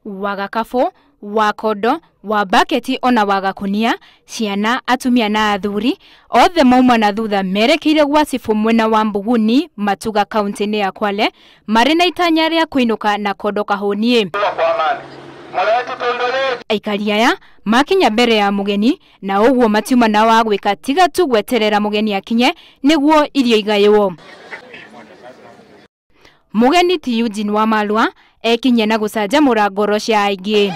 wa gakabu, wa kondo, wa baketi ona wa gakunia, ciana, atumia na athuri othe mauma na thutha merekeire gwa cibũ mwena wa Mbuguni, Matuga kaunti-inĩ ya Kwale, marĩ na itanya rĩa kũinũka na kondo kahũniĩ. Aikari aya makinya mbere ya mũgeni na ũguo matiuma na wa gwĩka tiga tu gweterera mũgeni akinye nĩguo irio igaywo. Mũgeni ti Eugene Wamalwa ekinyia na gũcanjamũra ngoro cia aingĩ.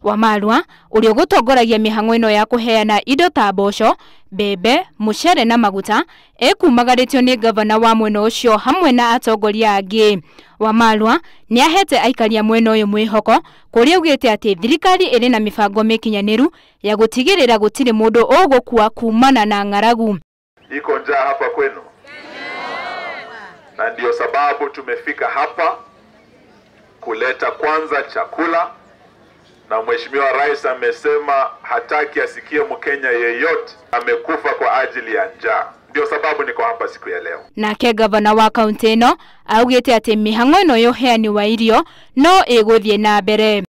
Wamalwa ũrĩa ũgũtongoragia mĩhang'o ĩno ya kũheana indo ta mboco, mbembe, mũcere na maguta ekumagarĩtio nĩ gavana wa mwena ũcio hamwe na atongoria angĩ. Wamalwa nĩ ahete aikari a mwena ũyũ mwĩhoko kũrĩa augĩte atĩ thirikari ĩrĩ na mĩbango mĩkinyanĩru ya gũtigĩrĩra gũtirĩ mũndũ ũgũkua kumana na ng'aragu. Iko njaa hapa kwenu, na ndio sababu tumefika hapa kuleta kwanza chakula, na Mheshimiwa Rais amesema hataki asikie Mkenya yeyote amekufa kwa ajili ya njaa. Ndio sababu niko hapa siku ya leo. Nake gavana wa kaunti ĩno augĩte atĩ mĩhang'o ĩno ya ũheani wa irio no ĩgũthiĩ na mbere.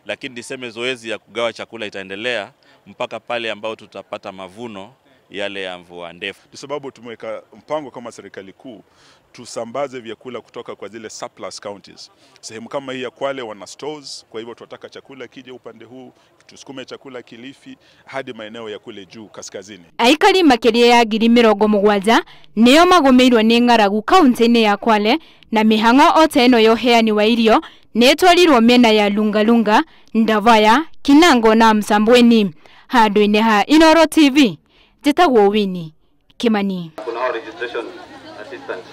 Lakini niseme zoezi ya kugawa chakula itaendelea mpaka pale ambao tutapata mavuno yale ya mvua ndefu. Kwa sababu tumeweka mpango kama serikali kuu tusambaze vyakula kutoka kwa zile surplus counties. Sehemu kama hii ya Kwale wana stores, kwa hivyo tunataka chakula kije upande huu, tusukume chakula Kilifi hadi maeneo ya kule juu kaskazini. Aikari makĩria ya 70,000 nĩo magũmĩirwo nĩ ng'aragu kaunti-inĩ ya Kwale, na mĩhang'o ota ĩno ya ũheani wa irio nĩ ĩtwarirwo mĩena ya Lungalunga, Ndavaya, Kinango na Msambweni. Handũ-inĩ ha Inooro TV, njĩtagwo Winnie Kimani. Kuna registration assistant.